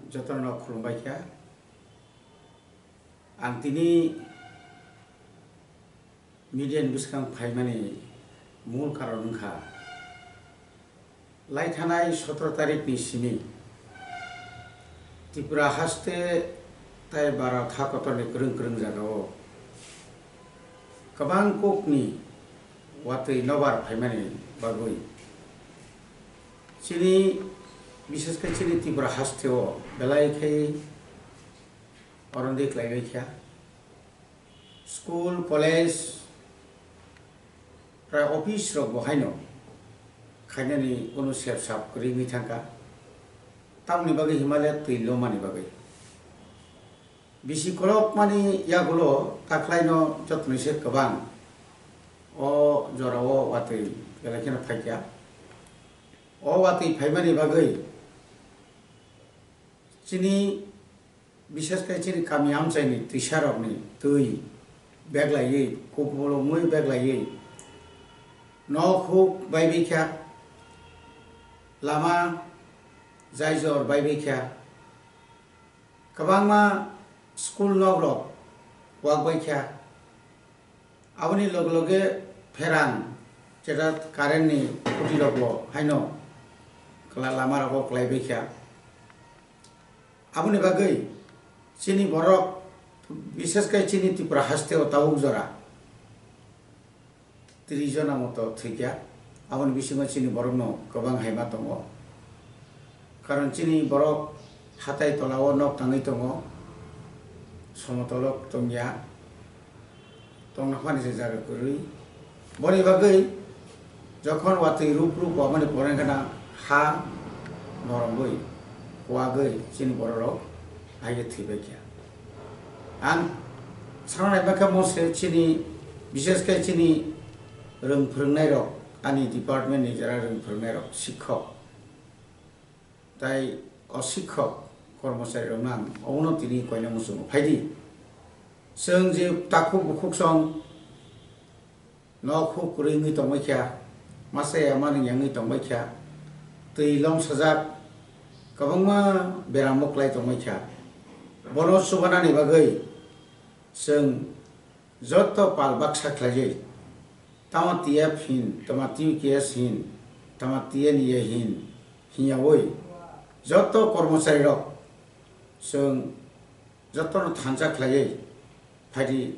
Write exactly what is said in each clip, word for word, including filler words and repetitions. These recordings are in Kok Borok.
Jotono khulumbai kha. Ang tini media ni bwskang phaimani mul karon wngkha, lai thanai sotro tarik ni simi Tripura haste tai Bharat ha kotor ni kwrwng kwrwng jaga o kwbang kok ni watwi nobar phaimani bagwi chini, bishesh khe chini Tripura haste o belai khe orondi klaiwi kha. School, college, prai office rok bo haino khainani kunu sep sap kwrwi wngwi thangkha. Tamoni bagwi himale twi lomani bagwi. Bisi kolokmani yagulo taklaino jotono se kwbang o jorao watwi belai kheno phaikha. O watwi phaimani bagwi chini, bishesh khe chini kami amchaini twisarokni twi beglaiwi, kupulungwi beglaiwi nok huk baibai kha, lama jaijor baibai kha, kwbangma school nokrok wak bai kha. Aboni loge loge pherang, jeta current ni khuti rok bo haino kwla lama rogo kwlai bai kha. Aboni bagwi chini borok, bishesh khe chini Tripura haste o tabuk jora tris jona moto thwikha. Aboni bisingo chini borokno kwbang haima tongo. Karon chini borok hatai tola o nok tangwi tongo, somotolo tongya, tongna phani se jaga kwrwi. Boni bagwi jokhon watwi rup rup wamani pore wngkha na ha norogwi, kuagwi chini bororok aigwi thwibai kha. Ang sanai bakha mose chini, bishesh khe chini rwng phwrwngnairok, ani department ni jara rwng phwrwngnairok, sikhok tai o sikhok kormochari rokno ang obono tini koina muchungo phaidi. Chwng je takhuk bukhuk song nok huk kwrwi wngwi tongbai kha, masa ya manwi wngwi tongbai kha, twi lom sajak, kwbangma beramo kwlai tongbai kha. Bono chubanani bagwi chwng joto pal baksa khlaiwi, tamo T F hin, tamo T K S hin, tamo T N A hin, hinyawi joto kormochari rok chwng jotono thansa khlaiwi phaidi,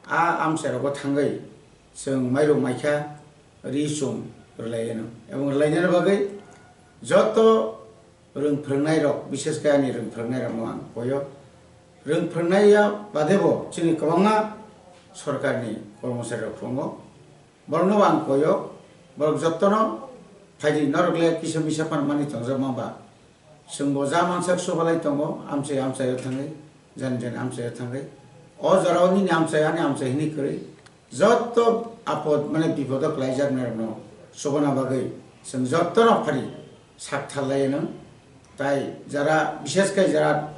a amchai rogo thangwi chwng mairum maikha ri chum rwlaiano. Ebong rwlainani bagwi joto rwng phwrwngnairok, bishesh khe ani rwng phwrwngnairokno ang koyo. Rwng phwrwngnaiya badebo chini kwbangma sorkarni kormocharirok tongo. Borokno bo ang koyo, borok jottono phaidi, norok le kisa misa phan mani tongjak ma ba. Chwng bo ja mansak subalai tongo, amchai amchaio thangwi, jani jani amchaio thangwi. O jorao nini amchai, ani amchai hwnwi kwrwi. Jotto apod, mane bipodo kwlaijaknairokno chubana bagwi chwng jottono phari sak tharlaianw. Tai jara, bishesh khe jara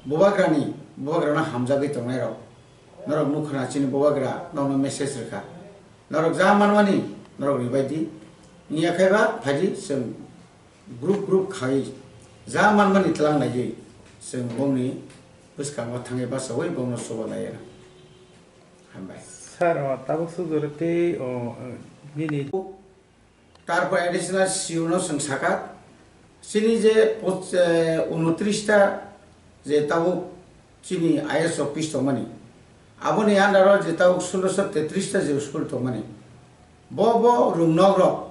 bubagrani, bubagrano hamjagwi tongnairok, norok nukha na chini bubagra nokno message rwkha, norok ja manmani norok ribai di, wngya khe ba phaidi chwng group group khai ja manmani twlang laiwi chwng bongni bwskango thangwi bachaui bongno chuba laiya. Hambai. Sir, o tabuk sujuru tei o, nini Tarpor additional C E O no chwng sakha, chini je poch-, eh, unotris ta je tabuk chini I S office tongmani, aboni under o je tabuk sulosho tetris ta je school tongmani, bo bo rwngnok rok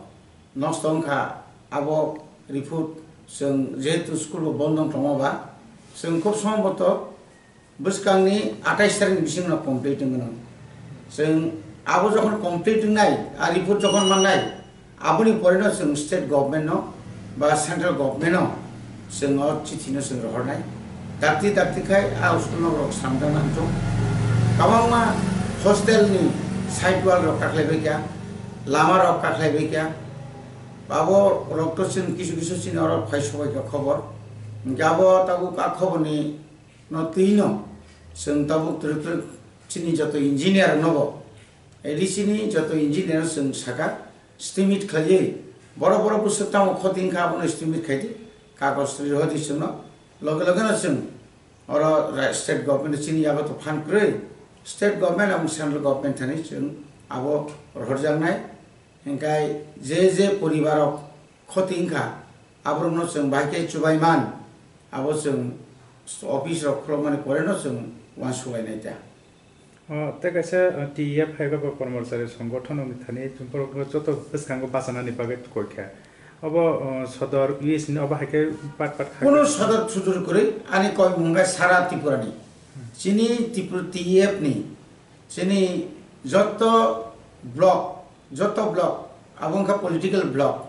nosto wngkha, abo report chwng jehetu school bo bondo wng tongma ba chwng khub somboto bwskangni atais tarikni bisingno complete wngwi nang. Chwng abo jokhon complete wngnai, a report jokhon mannai, aboni poreno chwng state government no ba central government no chwng o chithi no chwng rohornai. Dakti dakti khai a school no rok samjak nang chwng. Kwbangma hostel ni side wall rok kaklaibai kha, lama rok kaklaibai kha. Abo rok to chwng kisu kisu chini oro phai sobai kha khobor. Hwnkhe abo tabuk a khobor ni no twi no chwng tabuk twrwk twrwk chini joto engineer no bo, A D C ni joto engineer no chwng saka, estimate khlaiwi, borok borok bwswk tamo khoti wngkha abono estimate khaidi, kagoj twi rohordi chwngno, Loge loge no chwng oro ra-, state government chini yago to phan kwrwi, state government among central government thani chwng abo rohorjaknai. Hinkhe je je poribar rok khoti wngkha, aborokno chwng bahai khe chubai man, abo chwng office rok khulokmani pore no chwng uansuk lainai ta. O, tei kaisa, o, T E F hai ba kormochari songothono ni thani borok joto bwskango bachanani bagwi koi kha. Obo, o, sodor U S ni obo hai khe pat pat kha. Kuno sodor sudur kwrwi ani koi mung khe sara Tripura ni. Chini Tripura T E F ni, chini joto block, joto block, abo wngkha political block,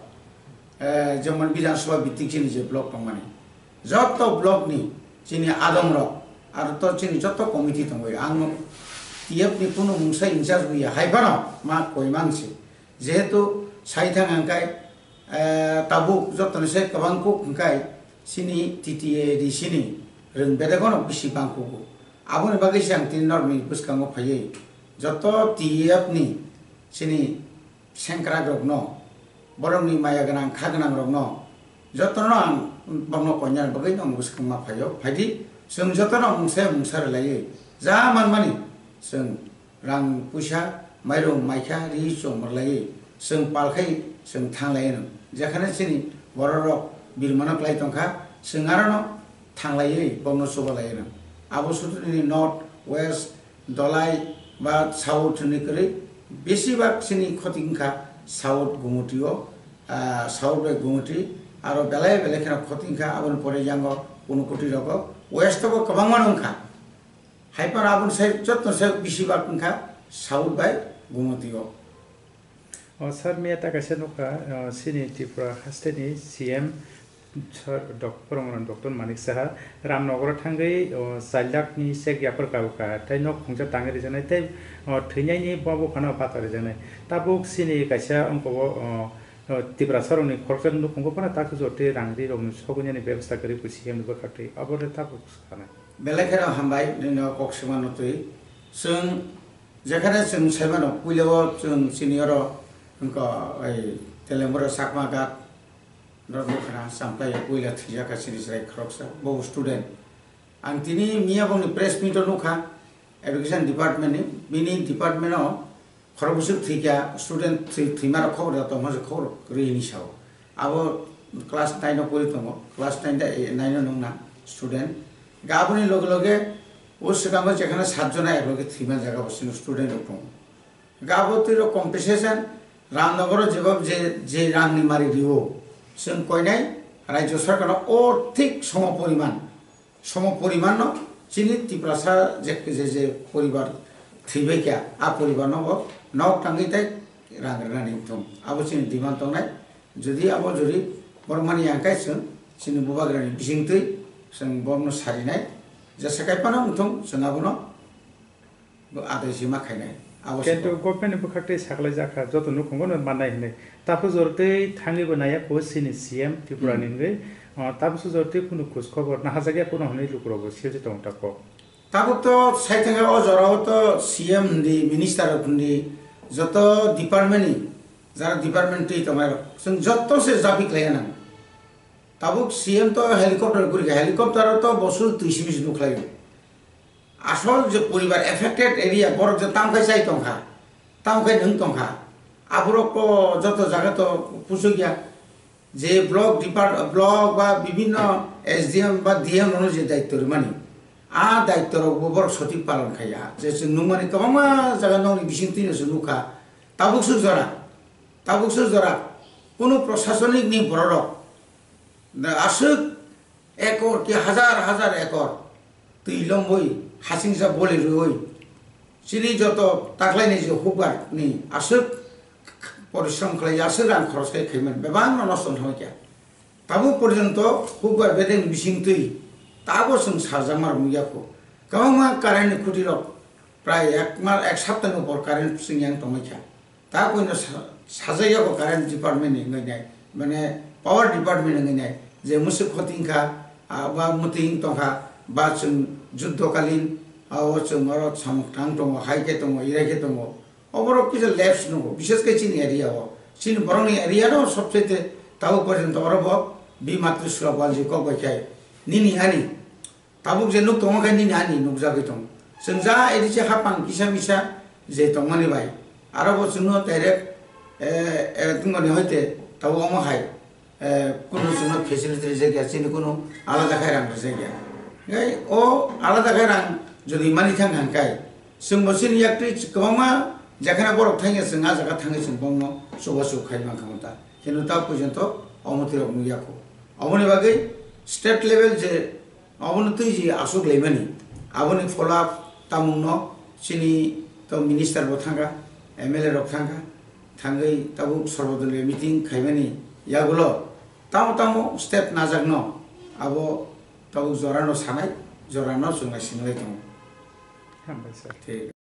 eh, jemon Bidhan Sabha bhitik chini je block tongmani. Joto block ni chini adong rok, aro to chini joto committee tongwi, ang T F ni kunu mungsa in charge wi ya, hai phano ma koi man se. Jehetu sai thang ang kai, eh, tabuk joto ni se kwbang kuk hwng kai chini T T A D C ni rwng bedek no bisi bang kugo. Aboni bagwi se ang tini norok ni bwskango phaiwi joto T F ni chini sengkrak rokno, borokni maya gwnang, kha gwnang rokno, jotono ang bokno koinani bagwi no bwskang ma phaio. Phaidi, chwng jotono mungsa mungsa rwlaiwi, ja manmani chwng rang puisa, mairung maikha, ri chwng rwlaiwi, chwng pal khai chwng thang lai no. Jekhane chini borok rok birmano klai tongkha, chwng arono thang laiwi bokno chuba lai no. Abo sutuni North, West, Dolai ba South hinwi kwrwi, besibak chini khoti wngkha South Gumutio, ah, South bai Gumuti, aro belai belai kheno khoti wngkha, aboni pore yango Unakoti rogo, West o bo kwbangma wngkha. Hai phano aboni sai joto sai besibak wngkha South bai Gumutio. O, sir, miya ta kaisa nukha, o, chini Tripura haste ni C M, sir, Dok-, Puromram Doctor Manik Saha Ramnagar o thangwi, o, char lakh ni cheque yapharwi kabukha, tei nok khungsa tangwi rijaknai, tei, o, thwinaini bo buphano bata rijaknai. Tabuk chini kaisa ongkho o, o, o, Tiprasa rokni khoroksa nukhungo phano takhuk jotwi rang ri rokni sogwinani bebostha kwrwi C M ni bwkhaktwi, abo le tabuk sanai. Belai kheno hambai, nini o kok swima no twi. Chwng Jekhane chwng saimano, puila o chwng chini oro wngkha, ei, Telengura Chakma Ghat, norok nukha na, Champlai o puila thwijak kha chini chwrai khoroksa, bo student. Ang tini miya bongni press meet o nukha, education department ni, bini department o khorok bwswk thwikha, student thwi-, thwima rok khobor da tongma se khobor rwi hini sao. Abo class nine o pori tongo, class nine da, eh, nine o nungna student. Ga aboni loge loge o swkango jekhane sat jona ekloge thwima jaga bo chini student rok tongo. Ga abo twi rok compensation Ramnagar o jebab je, je rang ni mari rio, chwng koinai Rajya Sarkar no o thik somo poriman, somo poriman no chini Tiprasa je, je, je poribar thwibai kha, a poribar no bo nok tangwi tai rang rwnani wngthung. Abo chini demand tongnai. Jodi abo jodi borok mani yang kai chwng chini bubagrani bisingtwi chwng borokno sarinai. Jesa kai phano wngthung, chwng abono adai sima khainai. Abo se Kintu kok. Government ni bwkhaktwi saklai jakha, joto nukhungo no mannai hinwi. Taphuk jora twi thangwi bo naiya kho chini C M Tripura ni Hmm. Hwnwi. O, taphuk jora twi kunu khoj khobor nahajakya kunu hwnwi lukurok bo silsi tongo ta kok. Tabuk to sai thangkhe o jorao to C M hindi, minister rok hindi, joto department ni, jara department twi tongnai rok, chwng joto se japik lai nang. Tabuk C M to helicopter guri kha, helicopter o to bosor twi simi se nukhlai o. Asol je poribar affected area, borok je tamkhai chai tongkha, tamkhai nwng tongkha, aborok to joto jaga to pusuk ya. Je block depart-, block ba bibinno S D M ba D M rokno je daitto rimani, a daitto rok bo borok sotik palon khai ya. Je chwng nukmani kwbangma jaga nokni bising twino chwng nukha. Tabuk swk jora, tabuk swk jora, kunu prosasonik ni borok rok da aswk ekor ki hazar hazar ekor twi lomwi hasingsa boli rwi chini joto taklaini je hukbar ni aswk porishrom khlai, aswk rang khoros khai khaimani bebak no nosto wng thangwi kha. Tabuk porjonto hukbar bedeng bising twi tabo chwng sarjakma rok nukya kho. Kwbangma current ni khuti rok prai ek ma-, ek sapta ni upor current chwng yang tongwi kha. Ta koino sa-, sajak yago current department ni wngwi nai, mane power department ni wngwi nai, je mwswk khoting kha, ah, ba mwtwi wng tongkha, ba chwng juddo kalin, ah, o chwng oro samung tang tongo, hai khe tongo, irai khe tongo. Oborok kisa lapse nungo, bishes khe chini area o. Chini borokni area no sobsete tabuk porjonto oro bo Bima Trishula Banji kok bai khai. nini hani. Tabuk je nuk tongo khe nini ani nukjagwi tongo. Chwng ja A D C hapang kisa misa je tongmani bai. Aro bo chwngno direct, eh, eh, tungmani hoite tabuk omo hai, eh, kunu chwngno facility rijak ya, chini kunu alada khai rang rijak ya. Ngai o alada khai rang jodi mani thang hang kai, chwng bo chini yaktwi kwbangma jekhana borok thangya chwng a jaga thangwi chwng bongno chubachu khai mankha ta. Hino ta porjonto omo tirok nukya kho. Oboni bagwi state level je Obono twi je aswk laimani, aboni follow up tamungno chini to minister bo thangkha, M L A rok thangkha, thangwi tabuk sorbo doliyo meeting khaimani yagulo tamo tamo step najakno abo tabuk jorano sanai, jorano chwng naisinglai tongo. Hambai sir. Thik.